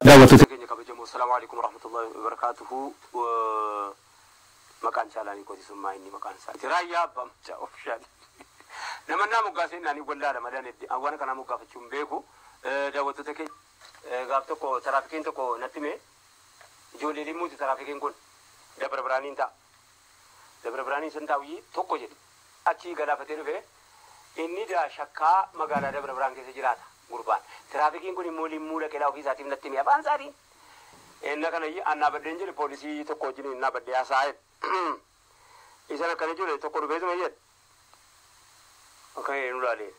Daawwattoota keenya kabajamoo, assalaamu alaikum warahmatullahi wabarakaatuhu. Maqaan Chaalaanii Qotisummaa inni maqaan isaa. Raayyaa Abbaa Macaa official. Namannaa moggaasee naanii wallaala malee waan kanaa moggaafachuu hin beeku. Daawwattoota keenya, gaaf tokko taraafikiin tokko natti hime, ijoollee dhimmuuti. Taraafikiin kun Dabra Biraaniin ta'a. Dabra Biraaniin san taa'u tokko jedhe. Achii galaafatee dhufe, inni daa shakkaa magaalaa Dabra Biraan keessa jiraata gurbaan. Tiraafikiin kun immoo Limmuu dhaqee ofii isaatiif natti hime afaan isaatiin. Inna kana annaa baddeen jedhe, poolisii tokko wajjin innaa baddee haasa'ee. Isan akkana jiru tokko dhufeetuma jedhe. Akka nu laalee.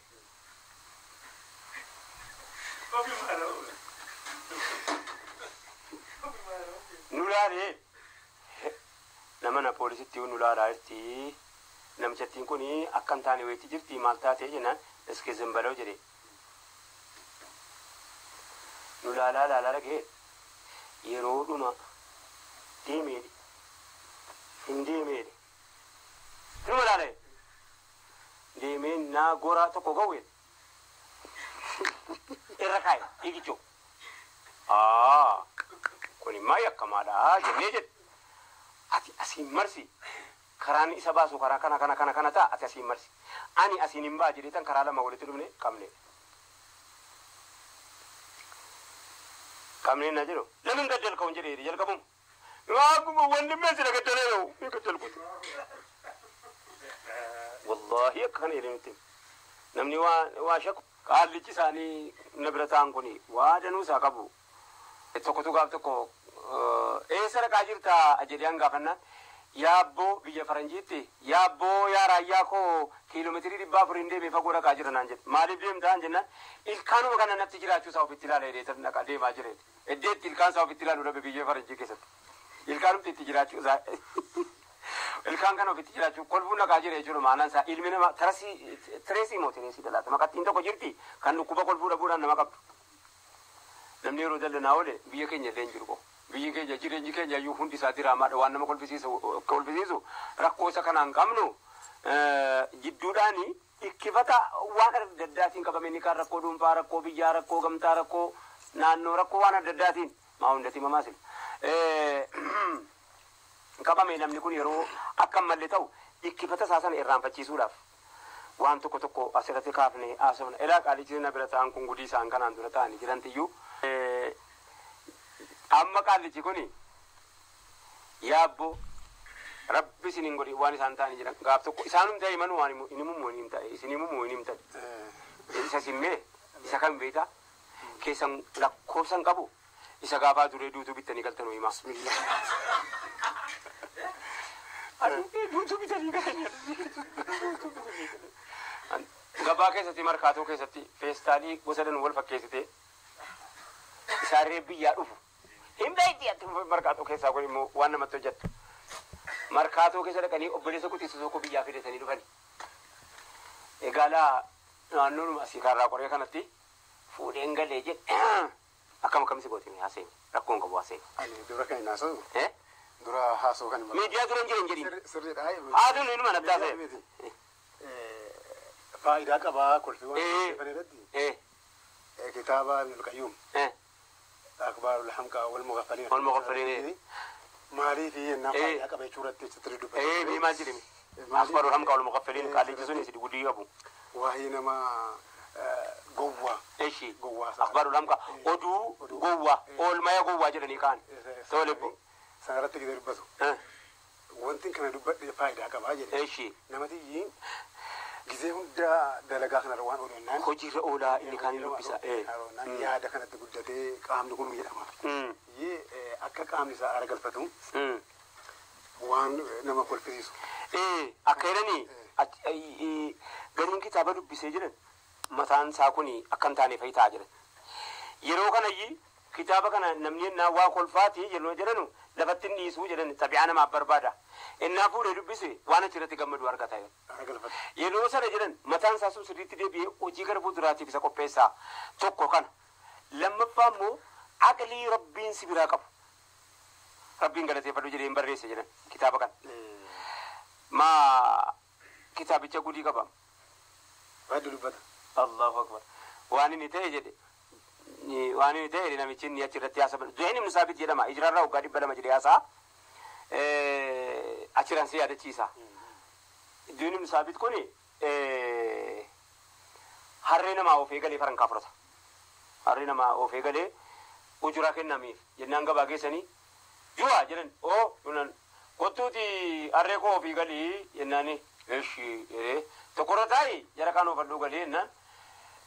Nu laalee. Nama na poolisitti nu laalaa jirti. Namichattiin kun akka hin taane wayiitti jirti, maal taatee jennaan, iskee zimbaloo jedhe. Nu laalaa laalaa dhagee yeroo dhuma deemeedhe. Hin deemeedhe. Numa laalee. Deemee naa goraa tokko ga'u irra kaa'e dhiigichoo. Kun immoo yakkamaadha jennee jedhe. Ati asiin marsi, karaan isa baasu karaa kana kana kana kana ta'a, ati asiin marsi. Ani asiin hin ba'a jedhee tan karaa lama walitti dhufne qabne. Qabne na jedhu lamin gaddal ka'uun jedhee jalqabuun. Akkuma wanni meessi na gaddalee yoo gaddal kutu. Wallaahi akka kana jedhee nutti namni waa shakku. Qaallichi isaanii na bira ta'an kun waa danuu isaa qabu. Tokkotu gaaf tokko eessa dhaqaa jirta jedhee an gaafannaan, yaabboo biyya faranjiitti, yaabboo yaa raayyaa koo, kiiloomeetirii 400 deemee fagoo dhaqaa jira naan jedhe. Maaliif deemtaa jennaan, ilkaanuma kana natti jiraachuu isaa ofitti ilaala jedhee dhaqaa deemaa jira. Iddoo itti ilkaan isaa ofitti ilaalu dhabe biyya faranjii keessatti. Ilkaanumti itti jiraachuu isaa. Ilkaan kana ofitti jiraachuu kolfuun dhaqaa jira jechuudha maanaan isaa. Ilmi namaa tarasii tireesii moo tireesii dhalaata maqattiin tokko jirti kan dhukkuba kolfuu dhabuudhaan nama qabdu. Namni yeroo dallanaa oole biyya keenya illee hin jiru qofa. Biyyi keenya jireenyi keenya iyyuu hundi isaa diraamaadha, waan nama kolfisiisu rakkoo isa kanaan qabnu jidduudhaani ikkifata waan adda addaatiin qabame, inni kaan rakkoo dhuunfaa, rakkoo biyyaa, rakkoo gamtaa, rakkoo naannoo, rakkoo waan adda addaatiin maa hundatti himamaa sila. Qabame namni kun yeroo akka mallee ta'u ikkifata isaa sana irraanfachiisuudhaaf waan tokko tokko asirratti kaafne haasofna. Elaa qaalichi na bira ta'an kun gudii isaan kanaan dura ta'anii jirantiyyuu. Amma qaallichi kuni yaabboo rabbi isin hin godhi waan isaan ta'anii jiran gaaf tokko isaanum ta'e manu waan hin himumoo hin ta'e isin himumoo hin himtan. Isa simmee isa kan beektaa keessan lakkoofsan qabu isa gaafaa duree duutuu bittanii galtanuu himaa. Duutuu bitanii galtanii. Gabaa keessatti, markaatoo keessatti feestaalii gosa danuu wal fakkeessitee isaarree biyyaa dhufu. Hin beekti ati markaatoo keessaa kun immoo waan namatti hojjettu. Markaatoo keessa dhaqanii obboleessa quxisuu tokko biyyaa fidatanii dhufani. Egaa laa naannoonuma asii kaarraa qoree kanatti fuudheen galee jedhe, akkam akkam si gootime haasee rakkoon qabu haasee. Ani dura kan hin haasa'u. Dura haasa'u kan hin Miidiyaa dura hin jiran jedhin. Sirriidha. Haasuun inuma natti haasa'e. Faayidaa qabaa kolfi waan kana irratti. Kitaaba Ibnul Qayyum. Akbaarul Hamqaa wal Mughaffaliin. Wal Mughaffaliin. Maaliif yennaan faayidaa qaba jechuu irratti sirrii dubbata. Mee maal jedhame? Akbaarul Hamqaa wal Mughaffaliin qaallichi sun isin gudii qabu. Waa'ee nama gowwaa. Eshi. Gowwaa. Akbaarul Hamqaa oduu gowwaa oolmaya gowwaa jedhanii kaan. Tole. Sana irratti gadi dubbatu. Wanti kana dubbadhe faayidaa qabaa jedhe. Eshi. Namati gizee hundaa dalagaa kanarra waan oolannaan. Hojiirra oolaa inni kaan dubbisa. Yaada kanatti guddatee qaamni kun miidhama. Iyyee akka qaamni isaa aara galfatu waan nama kolfisiisu. Akka jedhanii gariin kitaaba dubbisee jiran mataan isaa kun akka hin taane fa'i ta'a jiran. Yeroo kanayyi kitaaba kana namni ennaa waa kolfaati yeroo jedhanu lafatti hin dhiisuu jedhan, xabi'aa namaaf barbaada. Ennaa fuudhee dubbise waan achirratti gammadu argata. Yeroo sana jedhan mataan isaa sun sirriitti deebi'ee hojii gara fuulduraatiif isa qopheessaa tokko kana. Lammaffaa immoo aqlii rabbiin si biraa qabu. Rabbiin galateeffadhu jedhee hin barreesse jedhan kitaaba kana. Maa kitaabicha gudii qaba. Baay'ee dubbata. Allahu akbar. Waan inni ta'e jedhe Waan inni ta'e namichi inni achirratti haasaban. Zuhayn ibn Saabit jedhama. Ijiraarraa waggaa 200 jedhee haasa'a. Achirraan si yaadachiisa. Zuhayn ibn Saabit kuni harree namaa oofee galee farankaa fudhata. Harree namaa oofee galee ujuraa kennamiif jennaan gabaa geessanii ju'a jedhan oo yunan kottuuti harree koo ofii galii jennaani eshi jedhee tokkorra taa'i jara kaan oofadhuu galii jennaan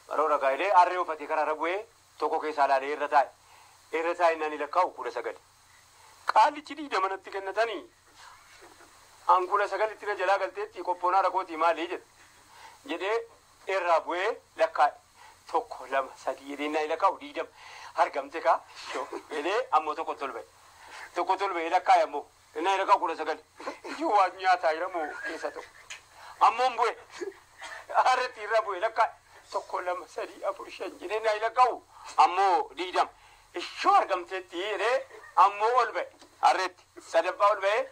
baroo dhagaa jedhee harree ofatee karaarra bu'ee tokko keessaa laalee irra taa'e irra taa'e naan lakkaa'u 19. Qaalichi 20 natti kennatanii an 19tti na jalaa galteetti qophoonaa rakootii maalii jedhe jedhee irraa bu'ee lakkaa'e 1 2 3 jedhee naan lakkaa'u 20 argamte kaa jedhee ammoo tokko tolba'e tokko tolba'e lakkaa'e ammoo naan lakkaa'u 19 iyyuu waan nyaataa jiramoo keessa tokko ammoo bu'e harreetti irraa bu'e lakkaa'e 1 2 3 4 5 jedhee naan lakkaa'u ammoo 20 ishoo argamteetti jedhee ammoo ol ba'e harreetti sadaffaa ol ba'e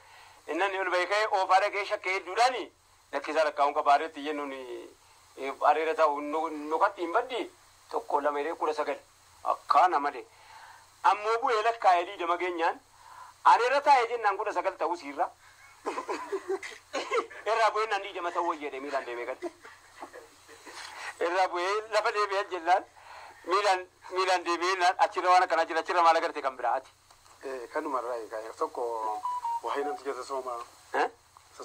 inni ol ba'e ka'ee oofaa dhaqee shakkee hedduudhaani lakkisaa lakkaa'uun qaba harreetti jennuun areera ta'u nukatti hin baddi 1 2 jedhee 19 akkaana malee ammoo bu'ee lakkaa'ee 20 geenyaan areera taa'ee jennaan 19 ta'uu siirra irraa bu'ee naan 20 ta'uu wayyeedhe miilaan deemee gale irraa bu'ee lafa deebi'ee jennaan miilaan deebi'ee naan achirra waan akkanaa jira achirra maal agarte kan biraati. Kanumarraa egaa tokko waa'ee namticha sooma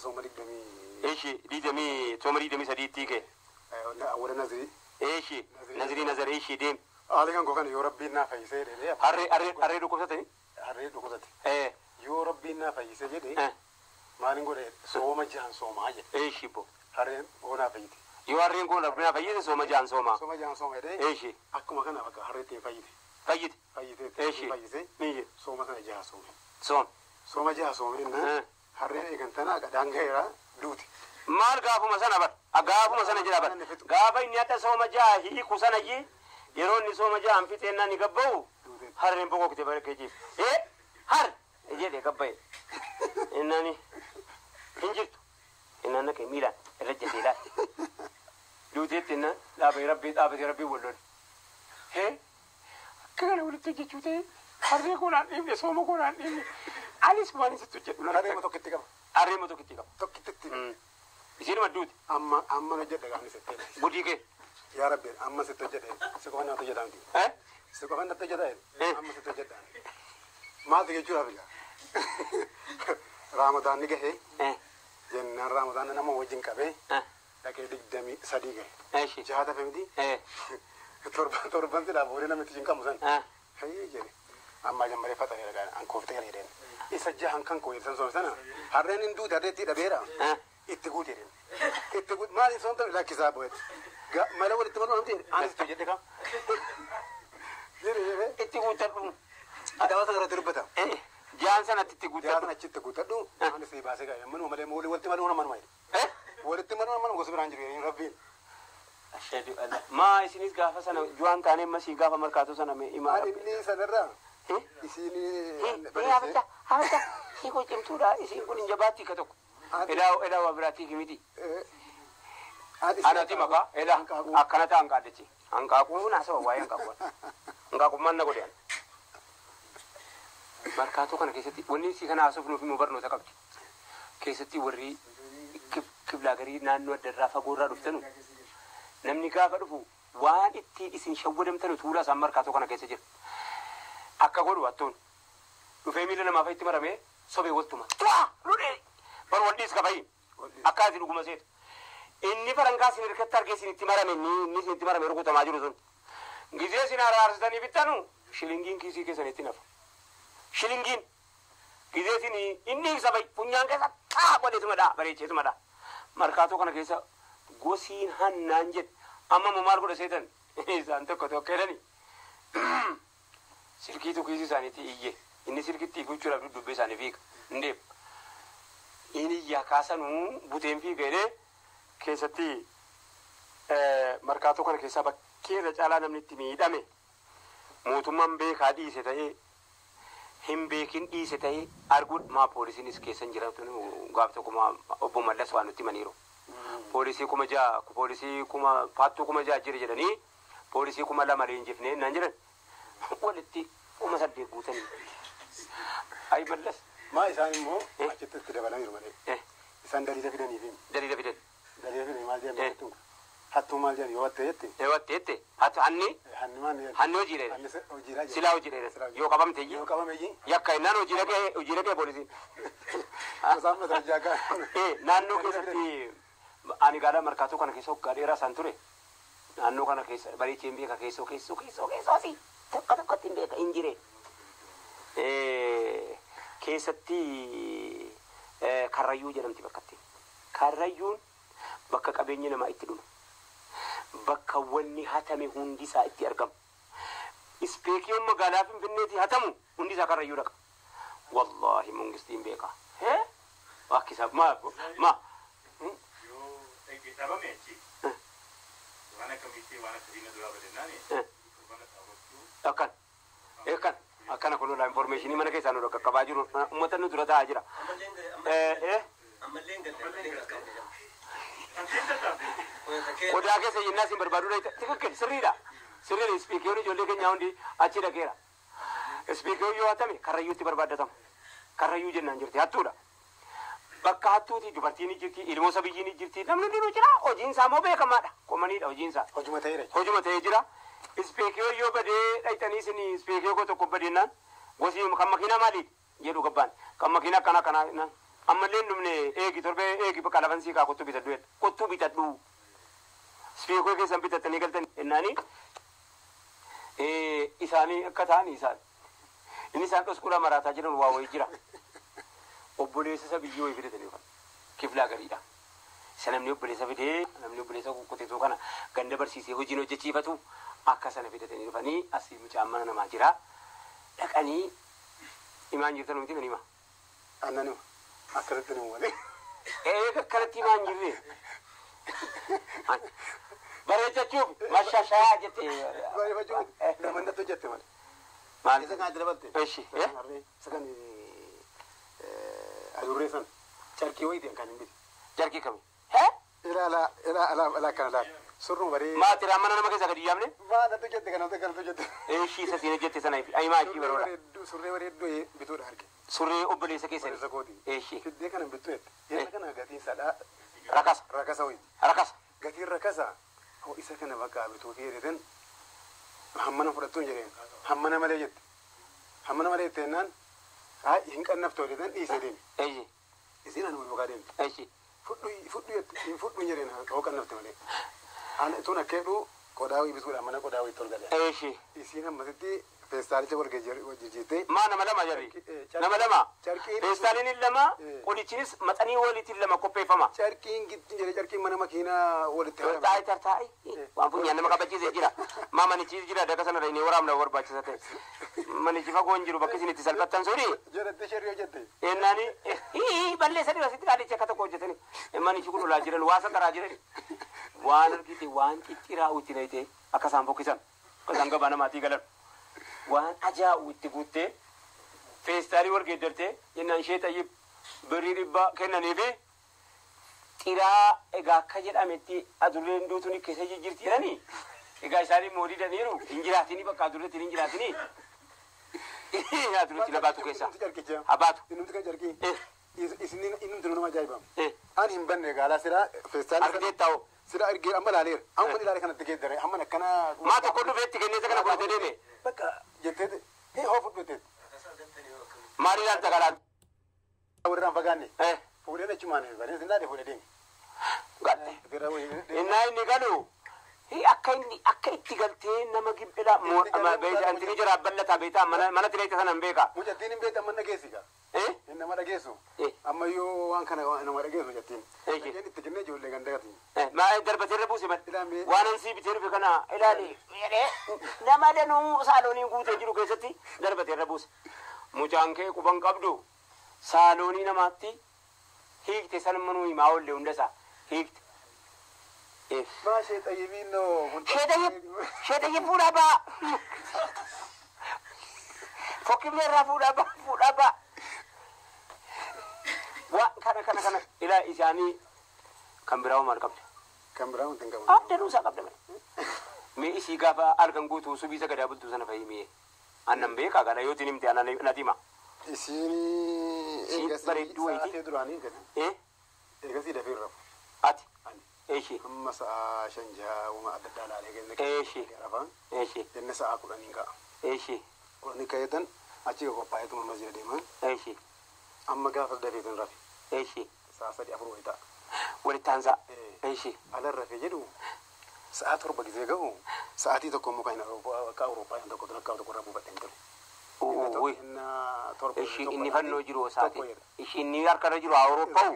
sooma 20. Eeshi 20 sooma 23tti kee. Awwala Nazirii. Eeshi Nazirii Nazar eeshi deem. Haali kan koo kana yoo rabbiin naa fayyisee jedhee. Harree dhukkubsatanii? Harree dhukkubsate. Yoo rabbiin naa fayyisee jedhee maalin godhe sooma 6 soomaa jedhe. Eeshi bo. Harreen koo naa fayyite. Yoo harreen koo naa fayyise sooma 6 soomaa. Sooma 6 sooma jedhee. Eeshi. Akkuma kana bakka harreetti fayyite. Fayyite. Fayyite. Eeshi. Fayyise. Niyye. Sooma sana 6 soome. Soom. Sooma 6 soome jennaan harreen eegantanaa qadaan ga'eera duuti. Maal gaafuma sana bar gaafuma sana jira bar gaafa inni hadha sooma 6 hiiku sana ji yeroo inni sooma 6 fixeennaan ni gabba'u harreen boqoqte barakee jiif har jedhe gabba'e innaan hin jirtu innaan naqee miilaan irra jedhee laal duuteetti innaan dhaabee rabbii dhaabatee rabbii wal lole akka kana walitti hojjechuu ta'e harree koonaan dhiibne sooma koonaan dhiibne anis waan isitti hojjedhu Harree tokkitti qaba. Harree tokkitti qaba. Tokkitti. Isiin madduuti. Amma amma hojjedha gaafni sitti. Budii kee. Yaa Rabbi amma sitti hojjedhe si qofa natti hojjedhaa miti. Si qofa natti hojjedhaa amma sitti hojjedhaa. Maaltu jechuudhaaf egaa. Raamadaan ni gahee. Jennaan Raamadaan nama wajjin qabee. Dhaqee 23 gahe. 6 tafe miti. Torban silaa booda namitti hin qabu san. Hayyee jedhe. Amma jammaree fatanii dhagaan an kooftee gara jedheen. Isa 6 kan koo jedhan soome sana harreen hin duute harreetti dhabeera. Itti guute jedheen. Itti guute maaliif soomtan lakkisaa bo'etti. Mala walitti malu namti anis itti hojjedhe kam. Jedhe. Itti guuttadhu. Kitaaba sana irratti dubbata. 6 sanatti itti guuttadhu. 6 sana achitti guuttadhu. Anis si baasee gahe manuma malee walitti malu manuma jedhe. Walitti malu manuma gosa biraan jiru jedheen rabbiin. Ashhadu alla. Maa isinis gaafa sana ju'aan taanee masii gaafa markaatoo sana mee himaa. Maal inni sanarraa? Isiin. Habachaa hiikoo cimtuudha isiin kun hin jabaatti ka tokko. Elaa waa biraatti miti. Anati maqaa elaa akkana ta'an qaaddachi. Hanqaaquun haasawa waa'ee hanqaaquun. Hanqaaquun maal na godhe. Markaatoo kana keessatti wanni isii kana haasofnuuf immoo barnoota qabdi. Keessatti warri kiblaa garii naannoo adda irraa fagoo irraa dhuftanu namni gaafa dhufu waan ittiin isin shawwadamtanu tuulaa isaan markaatoo kana keessa jira. Akka godhu hattuun dhufee miila namaa fa'itti maramee sobee waltuma. Tu'aa! Lodhee! Bar wal dhiis qabayi. Akka ati dhuguma seetu. Inni farankaa isin hirkatti argee isin itti marame inni isin itti marame rukutamaa jiru sun. Gizee isin araarsitanii bittanu shilingiin kiisii keessanitti nafa. Shilingiin gizee isin inni ibsa bayi funyaan keessa xaa godheetuma dha bareecheetuma dha. Markaatoo kana keessa gosiin hannaan jedhe amma immoo maal godha seetan isaan tokko tokko jedhani. Silkiitu kiisii isaaniitti iyye inni silkitti gochuudhaaf duddubbee isaanii fiiga hin deemu. Inni iyyaa kaasanuu buteen fiiga jedhee keessatti markaatoo kana keessaa bakkee irra caalaa namni itti miidhame mootummaan beekaa dhiise ta'ee hin beekin dhiise ta'ee arguun maa poolisiinis keessa hin jiraatu gaaf tokko obbo Mallas waan nutti himaniiru. Poolisii 6,000 poolisii kuma paattuu 6,000 jira jedhanii poolisii 2,000 leenjifnee naan jedhan. Walitti 8,000 guutanii. Ayi ballas. Maa isaan immoo achitti itti dabalaniiru malee. Isaan daliila fidaniifi. Daliila fidan. Daliila fidanii maal jedhan hattuun kun. Hattuu maal jedhan yoo watte jette. Yoo watte jette hattu hanni. Hanni maal jedhan. Hanni hojiidha. Hanni hojiidha. Silaa hojiidha. Yoo qabamte iyyuu. Yoo qabame iyyuu. Yakka innaan hojii dhaqee poolisiin. Isaan mata jaagaa. Naannoo keessatti ani gaala markaatoo kana keessa waggaa dheeraa isaan ture. Naannoo kana keessa bareechee hin beeka keessoo keessoo keessoo keessoo si tokko tokkotti hin beeka hin jire. Keessatti Karrayyuu jedhamti bakkatti. Karrayyuun bakka qabeenyi namaa itti dhumu. Bakka wanni hatame hundisaa itti argamu. Ispeekiyoon magaalaa Finfinneetii hatamu hundisaa Karrayyuu dhaqa. Wallaahi mangistiin beeka. Hee? Wakkisaa maa maa. Yoo dhabame achi waan akkamitti waan akkasii na duraa badannaani. Akkan. Akkan. Akkana kun oolaa informeeshinii mana keessaa nu qaqqabaa jiru. Uummata nu dura taa'aa jira. Qodaa keessa yennaa isin barbaaduu dha. Tikikkil sirriidha. Sirriidha ispeekiyoon ijoollee keenyaa hundi achi dhaqeera. Ispeekiyoon yoo hatame Karrayyuutti barbaaddatama. Karrayyuu jennaan jirti hattuudha. Bakka hattuuti dubartiin ni jirti, ilmoo sabiyyiin ni jirti, namni hundinuu jira. Hojiin isaa immoo beekamaadha. Qomaniidha hojiin isaa. Hojuma ta'eera. Hojuma ta'ee jira. Ispeekiyoo yoo badee dhayxanii isin ispeekiyoo koo tokko badeennaan gosi kan makiinaa maaliiti jedhu gabbaan kan makiinaa akkana akkanaa jennaan ammallee hin dhumne eegi torbee eegi bakka lafan sii kaa kottuu bitadhu jedha kottuu bitadhu ispeekiyoo keessan bitattanii galtan jennaanii isaanii akka ta'an isaan inni isaan dhosquudhaa maraataa jiran waa wayii jira obboleessa isa biyyoo wayii fidatanii dhufan kiflaa gariidha. Isa namni obboleessa fidee namni obboleessa kukkuteetu kana ganda barsiisee hojiin hojjechiifatu akka sana fidatanii dhufanii asii mucaan mana namaa jira. Dhaqanii himaan jirtan miti kan hima. Aannan hima. Akkasitti nu malee. Akkanatti himaan jirre. Bareechachuuf mashashaa jette. Bareechachuuf nama natti hojjette malee. Maal? Isa kan adda balte. Eshi. Isa kan adurree sana carqii wayiiti kan hin bitu. Carqii kami? Hee? Ilaalaa ilaalaa ilaalaa kana laala. Surruma baree. Maati mana nama keessaa gadi yaamne? Maa natti hojjette kana kanatu hojjette. Eshi isa siin hojjette sana ayimaa ishii baroodha. Surree bareedduu bituudha arge. Surree obboleessa keessanii. Obboleessa kooti. Eshi. Fiddee kana bittu jette. Yeroo kana gatiin sadhaa. Rakasa. Rakasa wayiiti. Rakasa. Gatiin rakasa. Hoo isa kana bakka bituu fi jedheen hammana fudhattuun jedheen hammana malee jette. Hammana malee jette jennaan haa hin qannaftu jedheen dhiisee deeme. Eshi. Isiin anuma duukaa deemte. Eshi. Fudhu fudhu jette hin fudhu jedheen hoo qannafte malee. Ana tun akka jedhu qodaa wayii bituudha mana qodaa wayii tol galee. Eshi. Isiin hammasitti feestaalicha wal jijjiirtee. Maa nama lama jarri? Nama lama. Feestaaliin lama qodichinis maxanii waliitiin lama qopheeffama. Carqiin gittin jedhee carqiin mana makiinaa walitti harame. Taa'i tartaa'i. Waan funyaan nama kabachiisee jira. Maa manichiis jira daga sana inni waraabna barbaachisa ta'e. Manichi fagoo hin jiru bakki isin itti salphattan suni. Jedhatte sherrii hojjette. Ennaani balleessa dhira sitti qaalichi akka tokko hojjetani. Manichi kun olaa jiran waa sakaraa jiran. Waan argite waan cicciraa'u itti nayite akka isaan fokkisan. Akka isaan gabaa namaatii galan. Waan ajaa'u itti guuttee feestaalii wal geeddartee jennaan ishee xayyib birrii 100 kennaniifi xiraa egaa akka jedhametti adurreen duutuun keessa jijjiirti jedhanii egaa isaan immoo didaniiru hin jiraatinii bakka adurreetti hin jiraatinii adurreetti labaatu keessa habaatu. Innumti kan carqii isin innumti nama ajaa'ibamu. Ani hin banne gaalaa siraa feestaalii. Argitee taa'u. Sira argee amma ilaaleera. Amma ilaale kanatti geeddare amma akkana. Maa tokko dhufee itti kennee isa kana fudhatee deeme. Bakka jettee hee hoo fudhatee. Maal ilaalta kalaan? Warraan fagaanne. Fuudhee achumaan bareen sin laale fuudhee deeme. Gatte. Innaa inni galu akka inni akka itti galtee nama gibbila antini jara ballataa beektaa mana tireeta sana hin beeka. Mucattiin hin beektu amma dhageessi gaa. Nama dhageessu. Ammayyuu waan kana nama dhageessu mucattiin. Dhageen itti kennee ijoollee gandagatiin. Maa darbatee irra buuse malee. Waan ansii bitee dhufe kana ilaali jedhee nama danuu saaloonii guutee jiru keessatti darbatee irra buuse. Mucaan kee quban qabdu saaloonii namaatti hiikte sanuma himaa oolle hundasaa hiikte. Maa ishee xayyibiin noo. Ishee xayyib fuudhaa ba'a. Fokkifne irraa fuudhaa ba'a fuudhaa ba'a. Waan kana kana kana ilaa isaanii kan biraa maal qabda? Kan biraa wanti hin qabu. Adda nuusaa qabda malee. Mee isii gaafa halkan guutuu subii sagadaa bultuu sana fa'i mee. Annan beekaa kana yoo himte natti hima. Isiin bareedduu wayiiti. Sa'aatii duraanii eegasii. Eegasii dafee rafu. Ati. Eeshi. Amma sa'a 5 6 uuma adda addaa ilaalee kenna. Eeshi. Rafaan. Eeshi. Inni sa'a 10 ka'a. Eeshi. 10 ka'eetan achi qophaa'eetuma masjida deeman. Eeshi. Amma gaafas dafeetan rafe. Eeshi. Sa'a 3 4 wayii ta'a. Walitti aansaa. Eeshi. Ala rafee jedhu sa'a 7 gisee gahu sa'aatii tokko immoo kan akka Awurooppaa tokko akka tokko irraa buufadheen ture. Eeshi inni fannoo jiru sa'aatii. Eeshi inni harkarra jiru Awurooppaa.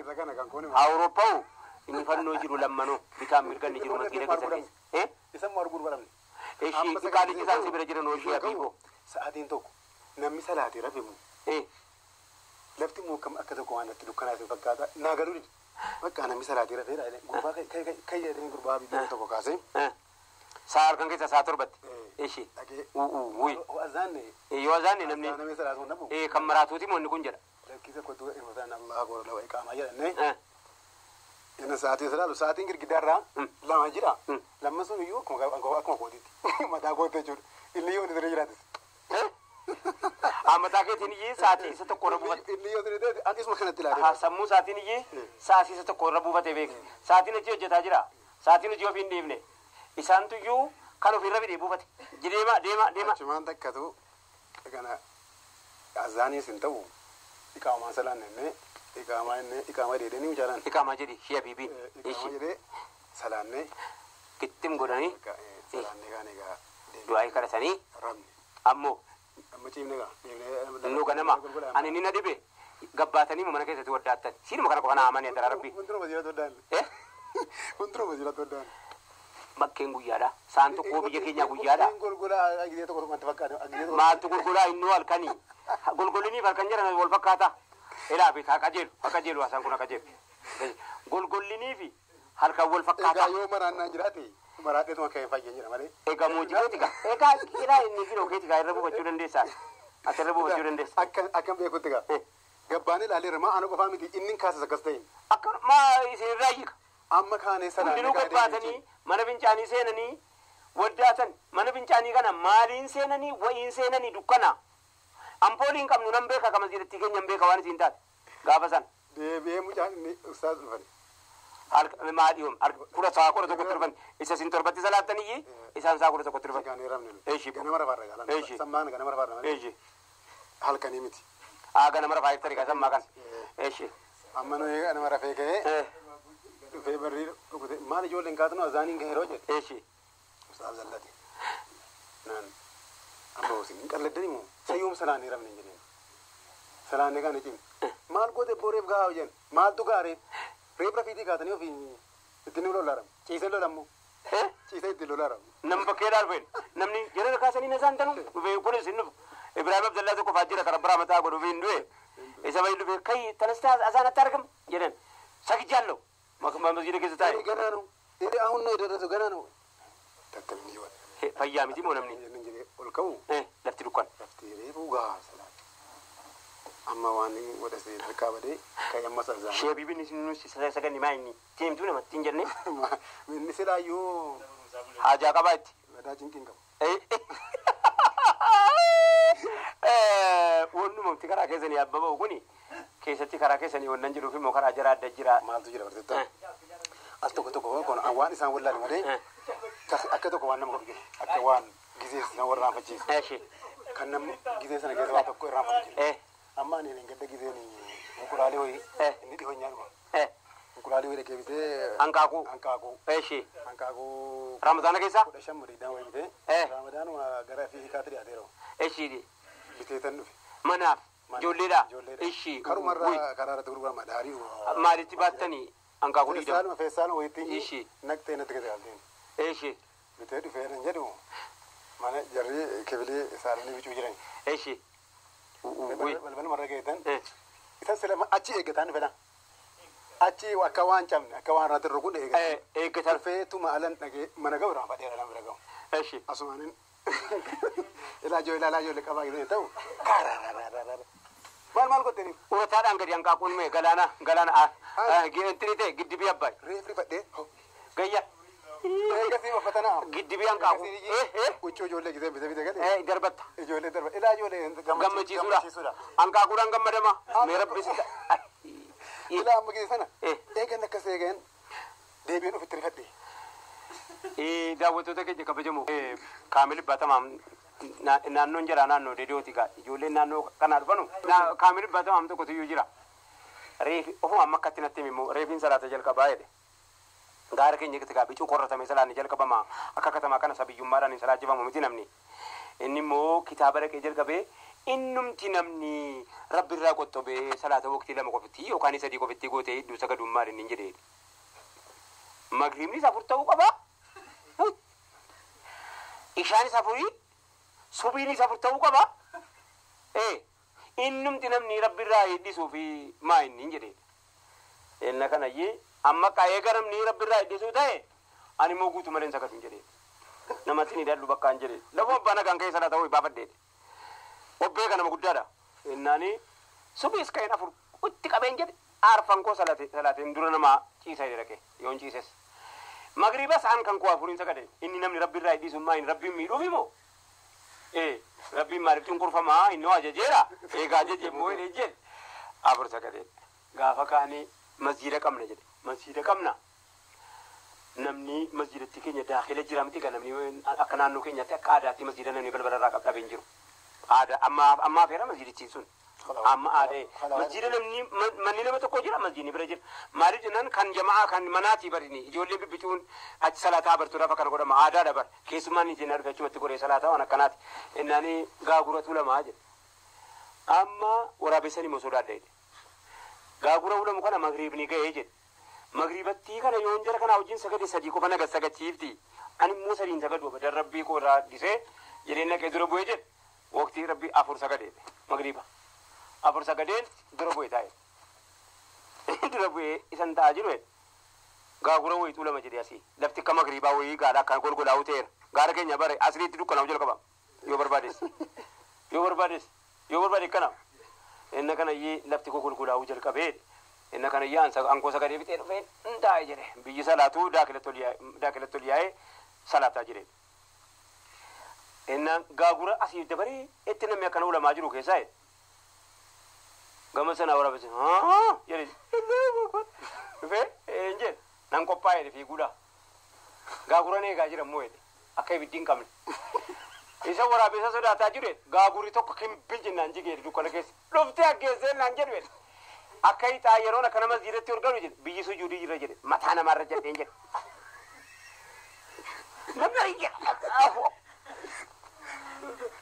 Awurooppaa. Inni fannoo jiru lammanoo bitaan mirga inni jiru masgiida keessa keessa. Isa immoo arguu baramne. Eeshi qaalichi isaan si bira jiran hojii abiiboo. Sa'aatiin tokko namni salaatii rafemu. Lafti immoo akka tokko waan natti dukkanaa isin fakkaata naa galuu didi. Bakka namni salaatii rafeedha gurbaa kan jedhanii gurbaa biyya tokko kaasee. Sa'a halkan keessa sa'a 7tti. Eeshi. Azaanne. Yoo azaanne namni. Namni salaatu hin dhabu. Kan maraatuuti moo inni kun jedha. Lakkisa kottu irra Allah goora lawa iqaamaa jedhannee. Inni sa'aatii salaalu sa'aatiin girgiddaarraa lama jira. Lamma sun iyyuu akkuma kootiitti mataa kootti jechuudha. Inni yoo inni jiraatis. Mataa keetiin iyyee sa'aatii isa tokko irra buufate. Inni yoo inni ta'e ani isuma kanatti ilaalee. Sammuu sa'aatiin iyyee sa'aatii isa tokko irra buufate beek. Sa'aatiin hojii hojjetaa jira. Sa'aatiin hojii ofii hin dhiifne. Isaantu iyyuu kan ofirra fidee buufate. Deema deema deema. Achumaan takkatu kana azaaniis hin ta'u iqaamaan salaan inni iqaamaa inni iqaamaa dheedhanii mucaalaan. Iqaamaa jedhi shi'a biibiin. Iqaamaa jedhee salaannee. Kittim godhanii. Salaannee kaan egaa. Du'aa kadhatanii. Rabni. Ammoo. Amma ciimne egaa. Nu ganama ani ni na dhibe gabbaatanii mana keessatti waddaattan siinuma kana qofa na amanii adara rabbi. Hunduma jiraatu waddaan. Hunduma jiraatu waddaan. Bakkeen guyyaadha. Saan tokko biyya keenyaa guyyaadha. Golgolaa gizee tokko tokko fakkaata. Maaltu golgolaa innoo halkanii. Golgoliniif halkan jedhan wal fakkaata. Ilaa fi haa qajeelu haa qajeelu haasaan kun haa qajeelu. Golgoliniif halkan wal fakkaata. Egaa yoo maraannaan jiraate maraadheetuma akka hin fayyeen jedha malee. Egaa moojiqeeti gaa. Egaa ilaa inni biroo keeti gaa irra buufachuu dandeessaa. Ati irra buufachuu dandeessa. Akkam beekutti gaa. Gabbaan ilaaleera maa ana qofaa miti inni kaasas akkas ta'in. Akka maa isin irraa hiika. Amma kaanee sanaan. Hundinuu gabbaatanii mana fincaanii seenanii waddaatan mana fincaanii kana maaliin seenanii wayiin seenanii dukkana. Ampooliin qabnu nan beeka kama jiratti keenya beeka waan isin taate gaafa san. Deebi'ee mucaan inni ustaas dhufan. Maadhiyoom kudha sa'a 11 dhufan isa isin 7tti salaattaniyyii isaan sa'a 11 dhufan. Eeshi. Ganama rafaarra gaala. Eeshi. Sammaan ganama rafaarra malee. Eeshi. Halkanii miti. Ganama rafaa iftari kaa sammaa kan. Eeshi. Amma nuyi ganama rafee ka'ee. Dhufee barrii dhukute maal ijoolleen kaatnu azaaniin gahee yeroo jedhe. Eeshi. Ustaas zallate. Naan amma hosin hin qalladani moo sayyoom salaannee rafne hin jedheen. Salaannee kaan icin. Maal goote boreef gahaa hojjen maaltu gaaree reef rafiitii kaatanii ofii ittiin lolaaram ciisee lolammoo. Ciisee ittiin lolaaram. Nam bakkee dhaalfeen namni yeroo kaasanii na saantanu dhufee kunis hin dhufu. Ibrahim Abdallaa tokko faajjira karaa biraa mataa godhu hin du'e. Isa bayi dhufee kai tanastaa asaanatti argam jedhan sakijaallo. Masjida keessa taa'e. ገና ነው ይሄ አሁን ነው የደረሰው ገና ነው። ተተምን ይወል Fayyaa miti moo namni? ol ka'u Lafti dukkan. lafti reefu gahaa salaat. Amma waan ወደ harkaa badee kan amma salzaa. Shee bibiin isin nuti saganni maa inni teemtuu namatti hin jenne. Inni silaayyuu Haajaa qabaa itti. madaa cinqiin qabu. Wannumamti karaa keessanii abbaba'u kuni keessatti karaa keessanii wannan jiruuf immoo karaa jara adda jira. Maaltu jira barteetta? Al tokko tokko kun waan isaan wallaale malee akka tokko waan nama godhu jira. Akka waan gizee sana warraanfachiisu. Eeshi. Kan namni gizee sana keessa waan tokko irraanfatu jira. Amma ani hin gadda gizeen inqulaalee wayii inni dhihoo nyaanuma. Inqulaalee wayii dhaqee bitee. Hanqaaquu. Hanqaaquu. Eeshi. Hanqaaquu. Ramadaana keessa? 15 digdama wayii bitee. Ramadaanuma gara fi hiikaatti dhiyaateera. Eeshi. Bitee tan dhufe. Manaaf. Ijoolleedha. Eeshi. Karumarraa karaa irratti gurgurama daarii. Maalitti baattanii hanqaaquu 20? Feessaaluma feessaaluma wayiitti. Eeshi. Naqxee natti gadi galteen. Eeshi. Bitee dhufee nan jedhu mana jarri kibilii saalonni bicuu jiran. Eeshi. Balbaluma irra geetan. Isa sila achi eeggataan fedha. Achi akka waan cabne akka waan irratti rukunne eeggatan. Eeggatan. Dhufeetuma alan dhagee mana ga'u irraan fadheera nama bira ga'u. Eeshi. Asumaanin ilaa ijoollee ilaa ijoollee qabaa gisee ta'u kaararararara. Maal maal gottee? Urataadhaan gadi hanqaaquun mee galaana galaana gintini ta'e giddibii abbaay. Reefri fadhee. Gayya. Eegasii uffata naa. Giddibii hanqaaquu. Huccuu ijoollee gisee bitee bitee galee. Darbatta. Ijoollee darba. Ilaa ijoollee gammachiisuudha. Hanqaaquudhaan gammadama. Mee rabbi si. Ilaa amma gisee sana. Eegan akkas eegan deebiin ofitti rifadhe. Daawwattoota keenya kabajamoo. Kaamil Baatamaam naannoon jira naannoo Deediyooti gaa ijoolleen naannoo kanaa dhufanu. Kaamil Baatamaam tokkotu iyyuu jira. Reefi ofuma amma akkatti natti himu reefiin salaata jalqabaa jedhe. Gaara keenya gaa bicuu qorratame salaanni jalqabama akka katamaa kana sabiyyummaadhaan hin salaachifamu miti namni. Inni immoo kitaaba dhaqee jalqabee innumti namni rabbi irraa qottobee salaata waqtii 2 qofitti yookaan 3 qofitti gootee hedduu sagadummaan inni hin jedhee. Magriibnis 4 ta'uu qaba. Ishaanis 4 subiinis 4 ta'uu qaba. Innumti namni rabbi irraa heddisuu fi maa inni hin jedhee. Inna kanayyee amma qa'ee garamni rabbi irraa heddisuu ta'e ani immoo guutuu malee hin sagadu hin jedhee. Namatti ni dallu bakka hin jedhee. Lafuma abbaa nagaan ka'ee salaata ho'i baafadhee. Obbee kanama guddaadha. Innaani subiis ka'een 4 itti qabeen jedhe aarfan koo salaateen dura namaa ciisa jedhe dhaqee yoon ciises. Magriibas an kan koo 4 sagade inni namni rabbi irraa heddisuu maa inni rabbiin miidhuuf immoo. Rabbiin maaliif cunqurfamaa inni ajajeera eegaa ajaje immoo inni jedhe 4 sagadee gaafa kaanii masjiida qabna jedhe masjiida qabna namni masjiidatti keenya daakila jira miti kan namni akka naannoo keenyaatti akka aadaatti masjiida namni balbala irraa qabdhabee hin jiru aada ammaa feera masjiidichi sun amma aadee masjiida namni manni nama tokko jira masjiidni bira jira maaliif jennaan kan jamaa kan manaatii barini ijoollee bibbicuun achi salaataa bartuu lafa kana godhama aadaadha bar keessumaan inni dhufe achumatti godhee salaataa waan akkanaati innaani gaaguratu lamaa jedhe amma waraabessanii immoo sodaadha jedhe gaagura ulamu kana magriibni ga'ee jedhe magriibattii kana yoon jara kana wajjin sagade 3 qofa naga sagachiifti ani immoo 3 sagadu abadan rabbii koo irraa dhisee jedheen naqee dura bu'ee jedhe waqtii rabbii 4 sagadee magriiba 4 sagadeen dura bu'ee taa'e dura bu'ee isan taa'aa jiru gaagura wayituu lama jedhe asii lafti akka magriibaa wayii gaadha akkaan golgolaa'u ta'eera gaara keenya bare asiriitti dukkanaa'u jalqaba yoo barbaades yoo barbaades yoo barbaade kana inna kanayyee lafti koo golgolaa'uu jalqabee inna kanayyee ankoo sagadee fixee dhufee hin taa'e jedhe biyyi salaatuu daakilatti ol yaa'ee salaataa jedhe. Inna gaagura asii dabaree itti namni akkana ulamaa jiru keessaa jedhe. Gama sana waraabesse jedhe dhufee hin jedhe nan qophaa'e jedhe fiiguudha. Gaaguran eegaa jira immoo jedhe akka ibiddi hin qabne. Isa waraabessa sodaataa jiru gaagurri tokko kimbil jennaan jigee dukkana keessa dhuftee aggeessee naan jedhu jedhe. Akka ixaa yeroon akkana masjiidatti ol galu jedhe biyyi sujuudii jira jedhe mataa namaarra jedheen jedhe. Namni jedhe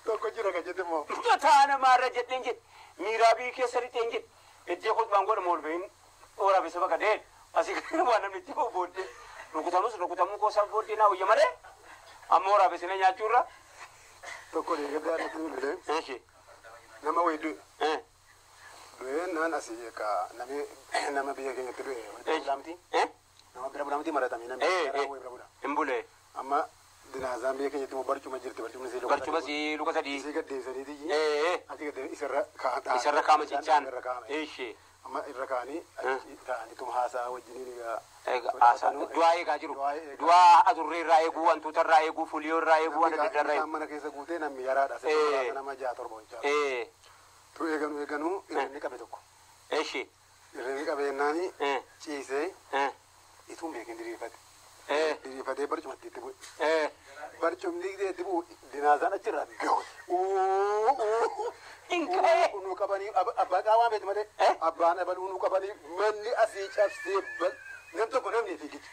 Tokko jira kan jette immoo. Mataa namaarra jedheen jedhe miiraabii keessa lixeen jedhe ejjee kutbaan godhamu ol bahin waraabessa bakka deed asii waan namni itti booddee rukutamus rukutamuu koosaa booddee naa wayya malee amma waraabessina nyaachuurra. Tokko deeggardaa irratti bilbilee. Nama wayii du'e. Du'ee naan asii ka nama biyya keenyatti du'e. Bira bulaamti. Nama bira bulaamti maratamee namni wayii bira bula. Hin bulee. Amma dinaazaan biyya keenyatti immoo barcuma jirti barcumni sii Barcuma sii luka 3. Isii gaddeessaniiti. Asii gaddeessanii isarra kaa'an. Isarra kaama cichaan. Irra kaa'ame. Amma irra kaa'anii achi taa'anii tuma haasaa wajjiniin egaa. Du'aa eegaa jiru. Du'aa adurree irraa eeguu, wantoota irraa eeguu, fuuliyoo irraa eeguu, waan adda addaa irraa eeguu. Mana keessa guutee namni yaraadha. Asirra nama 6 7 hojjaa. Tu eeganuu eeganuu irreen qabe tokko. Irreen qabe jennaani ciisee ituun beekin diriirfate. Diriirfatee barcumatti itti bu'e. Barcumni itti bu'u dinaazaan achirraa gahu. Nu qabanii abbaa qaawaa beektu malee abbaan abaluu nu qabanii manni asii cabsee nam tokko namni fiigichi.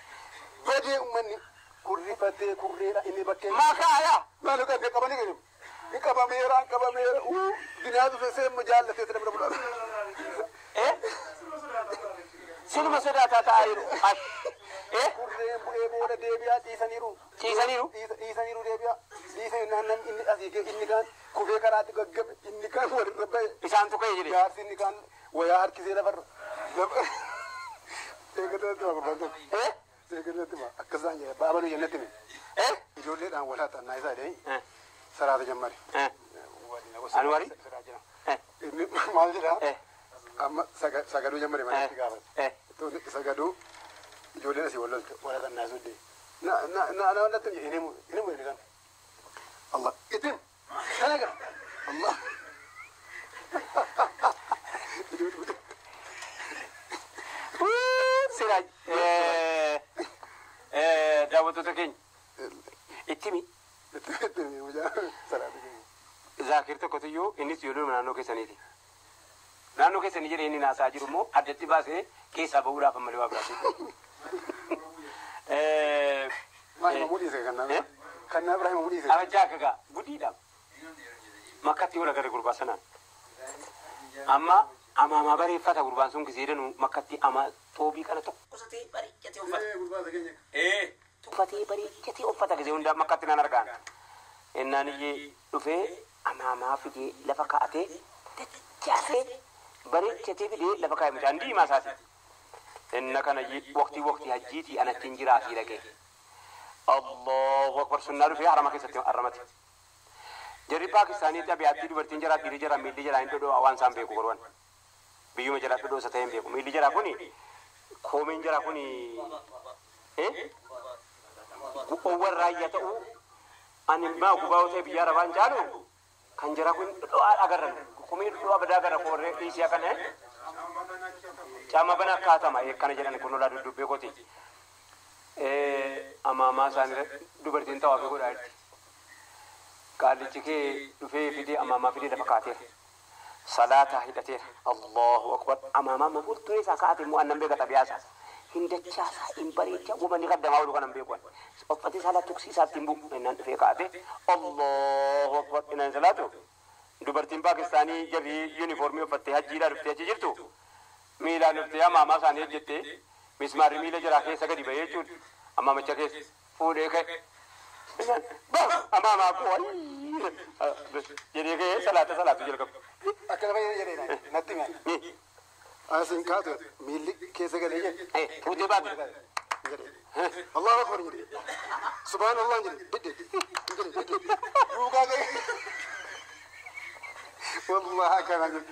Badee uummanni kurrifatee kurreedha inni bakkee. Maakaaya! Maal qabee qabanii kennu. Inni qabameera qabameera dinaatu seemma jaallatee sirba bira bula. Sinuma sodaataa taa'aa jiru. Kurreen bu'ee booda deebi'aa ciisaniiru. Ciisaniiru? Dhiisaniiru deebi'aa. Dhiisanii naannan inni asii kee inni kaan kufee karaatti gaggabe inni kaan walirra ba'e. Isaantu ka'e jedhe. Jaarsi inni kaan wayaa harkisee lafarra. Seegalatti ma gurbaan tokko. Seegalatti ma akkasaan jedhe baabaluu jennatti mi. Ijoolleedhaan wal haxannaa isaa jedhee saraata jammare. Anwari? Inni maal jedhaa? Amma sagaduu jammare manatti gaafate. Sagaduu ijoolleen asii wal lolte wal haxannaa suddee. Na na na na natti hin himu hin himu jedhe kan. Allah itim kana gara Allah. Siraaj daawwattoota keenya itti himi. Itti himi mucaa salaata keenya. Zaakir tokkotiyyuu innis ijoollee naannoo keessaniiti. Naannoo keessanii jedhee inni naasaa jiru immoo addatti baasee keessaa bahuudhaaf ammalee waa biraati. Maa himamuu dhiise kan naa kan naa bira himamuu dhiise. Abajjaa akka gaa gudiidha. Makkatti yoo agarre gurbaa sanaan. Amma amaamaa bareeffata gurbaan sun gisee danuu makkatti ama xoobii kana tokkosatee bareechatee uffata. Gurbaa keenya. Uffatee bareechatee uffata gisee hundaa makkatti naan argaan. Innaan iyyee dhufee amaamaa fidee lafa kaa'atee dachaasee bareechatee fidee lafa kaa'e mucaan diimaa isaati. Inna kana waqtii waqtii hajjiitii anatti hin jiraa asii dhaqee. Allahu akbar sunnaa dhufee harama keessatti haramate. Jarri Paakistaanii xabiyaatti dubartiin jaraa dhiirri jaraa miilli jaraa hin dhodho'a waan isaan beeku gorwan. Biyyuma jaraa dhodhoosa ta'e hin beeku. Miilli jaraa kuni koomeen jaraa kuni gu'oowwan raayyaa ta'uu ani maa gubaa yoo ta'e biyya arabaan caalu kan jaraa kun dhodho'aa agarran. Komee dhodho'aa badaa agarra koorree dhiisii akkana. Caama bana akkaatama akkana jedhan kun lolaa duddubbee kooti. Amaamaa isaanii dubartiin tawaafii godhaa jirti. Qaallichi kee dhufee fidee amaamaa fidee lafa kaateera. Salaataa hidhateera. Allahu akbar. Amaamaa ma fuulduree isaa kaa'ate immoo annan beeka xabiyaa isaa. Hin dachaasaa hin bareechaa wamanni kaddamaa oolu kanan beeku. Uffatee salaa tuksii isaatti hin bu'u. Innaan dhufee kaa'ate. Allahu akbar. Innaan salaatu. Dubartiin Paakistaanii jarri yuunifoormii uffattee hajjiidhaa dhuftee achi jirtu. Miilaan dhuftee amaamaa isaanii hojjettee mismaarri miila jaraa keessa gadi bahee jechuudha. Amaamicha keessa fuudhee ka'e. Amaamaa koo jedhee ka'ee salaata salaatu jalqabu. Akkana fayyada jedhee natti hime. Asiin kaatu miilli keessa galee jedhe. Fuutee baate. Allahu akbar jedhe. Subhaanallah jedhe. Didde jedhe didde. Duukaa ga'e. Wallahi akkana jedhe.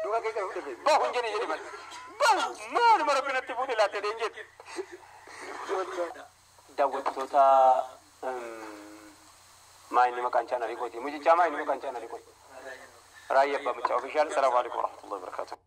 Duukaa ga'e kan fudhate. Bahu hin jedhe jedhe malee. Bahu maaluma rabbi natti fuudhe laattee hin jedhe. Daawwattoota maa inni maqaan chaanalii kooti. Mucichaa maa inni maqaan chaanalii kooti. Raayyaa Abbaa Mucaa Ofishaal. Salaamu alaikum warahmatullahi wabarakatuh.